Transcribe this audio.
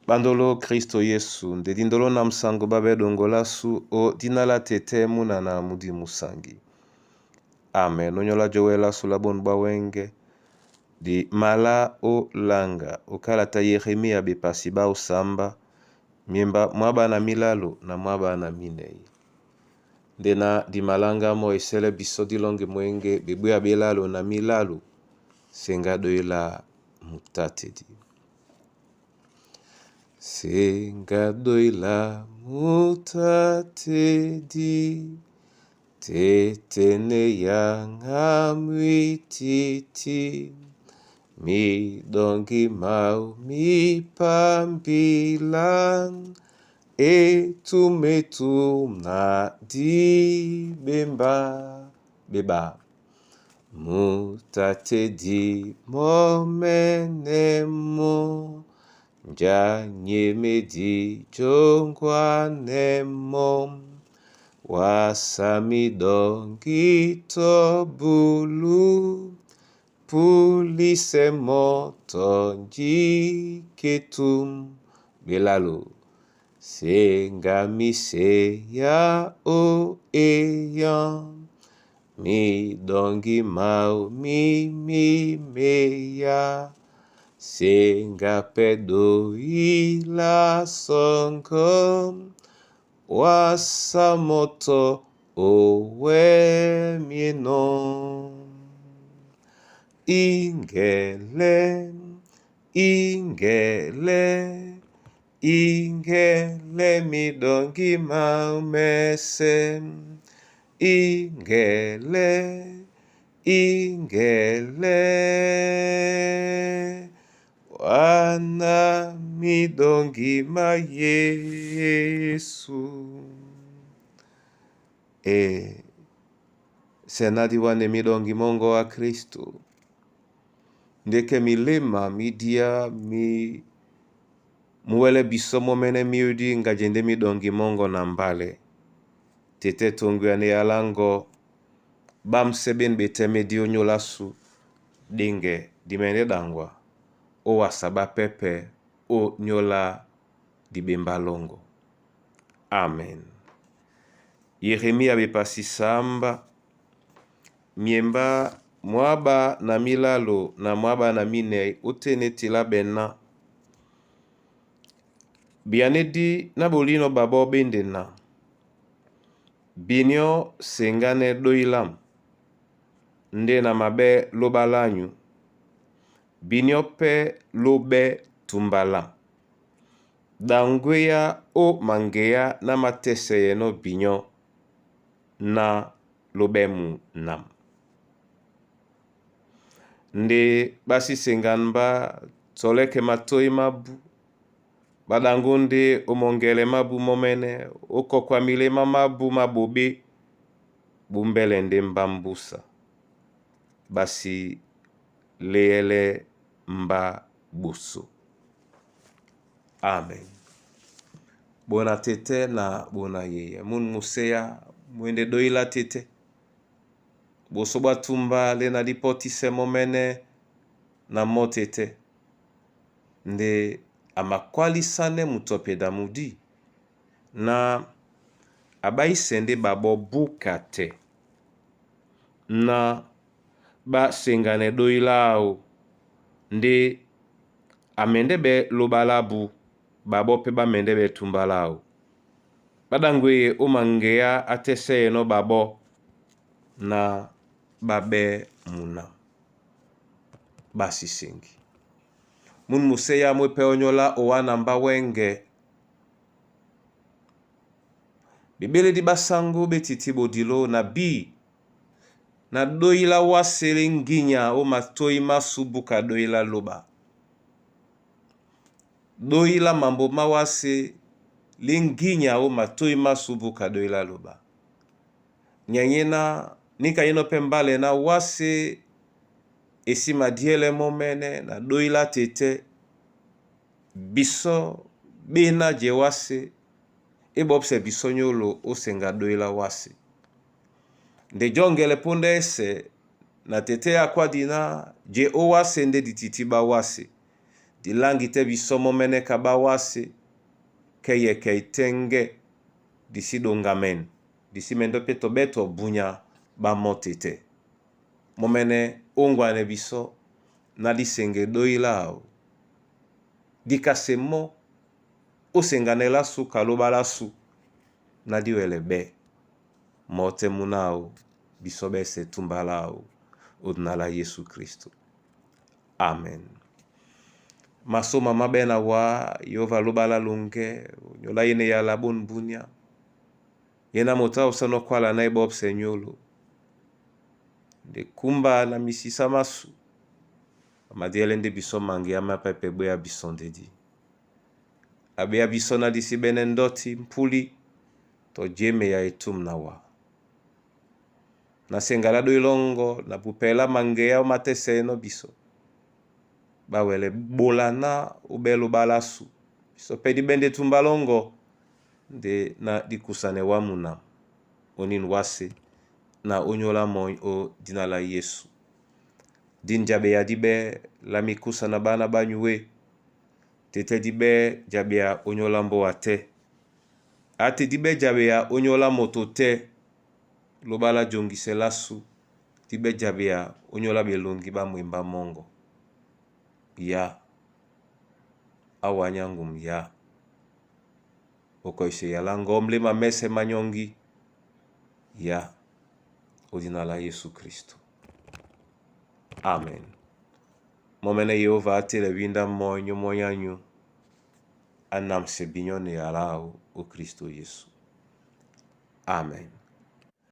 Bandolo Kristo Yesu nde dindolo na musango babe dongolasu o dina la tete munana mudi musangi. Amen. Onyola jowela sula bonu bwa wenge di mala o langa okalata Yeremia bepasi ba osamba miemba mwaba na milalo na mwaba na minei. Nde na dimalanga mo esele biso dilongi mwenge bebwe belalo na milalo senga doyela mutatedi. Senga doyela mutatedi tetene yanga mwititi midongi mau mipambila etumetum na dibemba beba mutatedi momenemo njanyemedi jongwanemo wasamidongi tobulu pulisemo tonjiketum belalo sengamise ya o eyan midongi mau mimimeya senga pedo ila songo wasamoto owemieno ingele ingele ingele midongi mau mese ingele ingele wana midongi ma Yesu. E senadi wane midongi mongo wa Kristo ndeke milema midia mi muwele biso momene miudi ngajende midongi mongo na mbale tete tongu ane yalango bamseben betemedi onyolasu denge dimende dangwa o wasaba pepe o nyola dibemba longo. Amen. Yeremia bepasi samba miemba mwaba na milalo na mwaba na minei otenetila bena bianedi na bolino babo bendena binio sengane doilam nde na mabe lobalanyu binio pe lobe tumbala dangweya o mangeya na mateseyeno binyo na lobemu nam. Nde basisenganba toleke matoi mabu badangu nde omongele mabu momene okokwa milema mabu mabobe bumbele nde mbambusa basi leyele mba boso. Amen. Bona tete na bona yeye mun museya mwende doila tete boso batumba le na dipotise momene na mo tete nde amakwalisane mutopeda mudi na abaise babo buka te na basengane doila nde amende be lobalabu babo pe bamende be tumbalao badangwe omangeya ateseyeno babo na babe muna basisengi mun museya mwepe onyola owana mba wenge bibeledi basango betiti bodilo na bi na doila wasele nginya o matoi masubuka doila loba doila mambo mawase linginya o matoi masubuka doila loba nyanyena nika yeno pe mbale na wase esima diele momene na doila tete biso bena je wase ebobse biso nyolo osenga doila wase nde jongele punda ese na tete akwadina je owase nde dititi ba wase. Di láŋgi tɛ́ bisɔ́ mɔ́mɛ́nɛ́ ka ɓá wásē kɛ́ yɛkɛi tɛ́ŋgɛ́ di sí ɗoŋgamɛn, di sí mɛndɔ́ pɛ́ tɔ ɓɛ́ tɔ bunya ɓá mɔ́ tetɛ́. Mɔ́mɛ́nɛ́ óŋgwanɛ bisɔ́ ná dí seŋge dóí láō. Di ka se mɔ́ ó seŋganɛ lásu ka lóɓá lásu ná dí wɛlɛ ɓɛ́ mɔ́ tɛ́ mú náō bisɔ́ ɓɛ́sɛ̄ túmba láō ó dina lá Yésu Kristo. Amen. Masôma má ɓɛ́ na wá, Yehova lóɓá lá loŋgɛ́, nyɔlá yé na eyala bôn bunia. Ye na moto áwusánɔ́ kwala na e ɓɔ́psɛ nyólo. Nde kúmba na misisá másu, madíɛlɛ́ ndé bisɔ́ maŋgeá má pɛ́ ɓwéá bisɔ́ ndédi. A ɓéá bisɔ́ ná di sí ɓɛ́nɛ́ ndɔ́ti mpúli tɔ jémeya etûm na wá. Na seŋga lá dóí lɔ́ŋgɔ́ na pupɛ lá maŋgeá ó matɛ́sɛnɔ́ bisɔ́. Ɓá wɛlɛ ɓolana ó ɓɛ́ lóɓá lásu. Bisɔ́ pɛ́ dí ɓɛ́ ndé túmbá lɔ́ŋgɔ́ nde ná dí kusanɛ wá munam. Onín wásē na ónyólá mɔ́ny ó dina lá Yésu. Dí njaɓeya dí ɓɛ́ lá mikúsa na ɓána ɓá nyué. Tetɛ́ dí ɓɛ́ jaɓeya ónyólá mbóa tɛ́. Ate dí ɓɛ́ jaɓeya ónyólá moto tɛ́. Lóɓá lá joŋgisɛ lásu. Dí ɓɛ́ jaɓeya ónyólá ɓeloŋgi ɓá mwembá mɔ́ŋgɔ. Yá, á wanyá ŋgum yá. Okɔisɛ yala ŋgɔ́ mléma mɛ́sɛ̄ má nyɔ́ŋgí. Yá, ó dina lá Yésu Kristo. Amen. Mɔ́mɛ́nɛ́ Yehova á telɛ wíndá mɔ́ny ó mɔ́ny ányू, á námsɛ binyɔ́ na eyalá áō ó Kristo Yesu. Amen.